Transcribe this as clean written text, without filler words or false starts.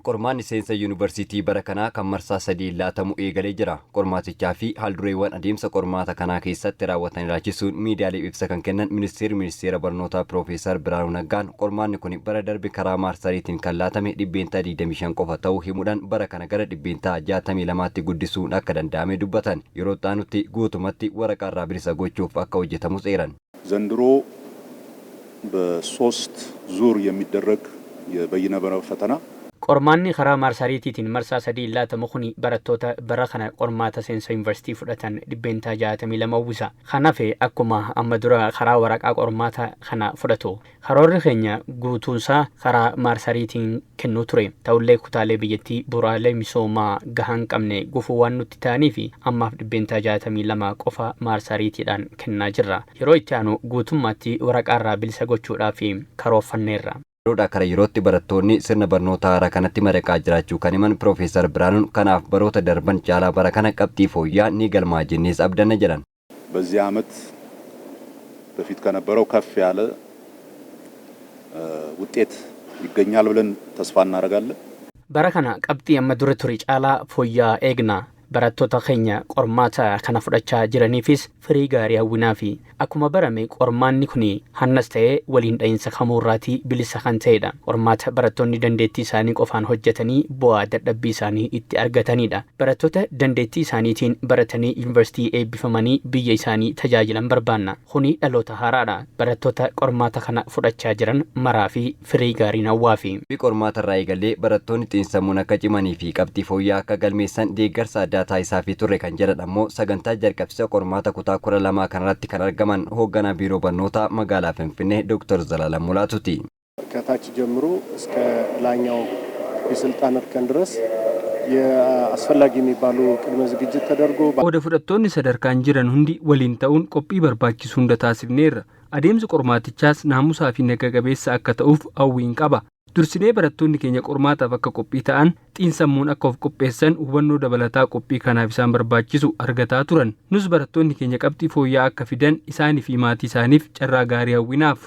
Qormaanni seensa yuunivarsiitii bara kanaa kan marsaa sadiin laatamu eegalee jira. Qormaatichaa fi haaldureewwan adeemsa qormaata kanaa keessatti raawwatan ilaalchisuun miidiyaaleef ibsa kan kennan Ministeerri Ministeera Barnootaa Piroofeesar Birhaanuu Naggaan qormaanni kun bara darbe karaa maarsariitiin kan laatame 25% qofa ta'uu himuudhaan bara kana gara 62%tti guddisuun akka danda'ame dubbatan. Yeroo itti aanutti guutumatti waraqaarraa bilisa gochuuf akka hojjetamus eeran. ዘንድሮ በሶስት ዙር የሚደረግ የበይነ መረብ ፈተና Qormaanni karaa maarsariitiitiin marsaa sadiin laatamu kuni barattoota bara kana qormaata seensa yuunivarsiitii fudhatan 62% uwwisa. Kan hafe akkuma amma dura karaa waraqaa qormaata kana fudhatu. Karoorri keenya guutuunsaa karaa maarsariitiin kennuu ture. Ta'ullee kutaalee biyyattii bu'uuraalee misoomaa gahaa hin qabne gufuu waan nutti ta'anii fi ammaaf 62% qofa maarsariitiidhaan kennaa jirra. Yeroo itti aanu guutummaatti waraqaarraa bilisa gochuudhaaf karoorfanneerra. Yeroodhaa kara yerootti barattoonni sirna barnoota haaraa kanatti madaqaa jiraachuu kan himan Piroofeesar Birhaanuun kanaaf baroota darban caalaa bara kana qabxii fooyya'aa ni galmaa jennees abdanna jedhan. በዚህ ዓመት በፊት ከነበረው ከፍ ያለ ውጤት ይገኛል ብለን ተስፋ እናደርጋለን። Bara kana qabxii amma dura ture caalaa fooyya'aa eegna. Barattoota keenya qormaata kana fudhachaa jiraniifis firii gaarii hawwinaafi. Akkuma barame qormaanni kun hannas ta'ee waliin dha'iinsa kamuurraatii bilisa kan ta'edha. Qormaata barattoonni dandeettii isaanii qofaan hojjetanii bu'aa dadhabbii isaanii itti argatanidha. Barattoota dandeettii isaaniitiin baratanii yuunivarsiitii eebbifamanii biyya isaanii tajaajilan barbaanna. Kuni dhaloota haaraadha. Barattoota qormaata kana fudhachaa jiran maraa fi firii gaariin hawwaafi. Qormaata irraa eegalee barattoonni xiinsammuun akka cimanii fi qabxii fooyya'aa akka galmeessan deeggarsa addaa taasisaafii turre kan jedhan ammoo sagantaa jalqabsiisa qormaata kutaa 12 kanarratti kan argaman hoogganaa biiroo barnootaa magaalaa Finfinnee Dr. Zalaalam Mulaatuuti. ከታች ጀምሮ እስከ ላይኛው የስልጣን እርከን ድረስ የአስፈላጊ የሚባሉ ቅድመ ዝግጅት ተደርጎ Qooda fudhattoonni sadarkaan jiran hundi waliin ta'uun qophii barbaachisu hunda taasifneerra. Adeemsi qormaatichaas naamusaa fi naga qabeessa akka ta'uuf hawwiin qaba. Dursinee barattoonni keenya qormaataaf akka qophii ta'an xiinsammuun akka of qopheessan hubannoo dabalataa qophii kanaaf isaan barbaachisu argataa turan. Nus barattoonni keenya qabxii fooyya'aa akka fidan isaanii fi maatii isaaniif carraa gaarii hawwinaaf.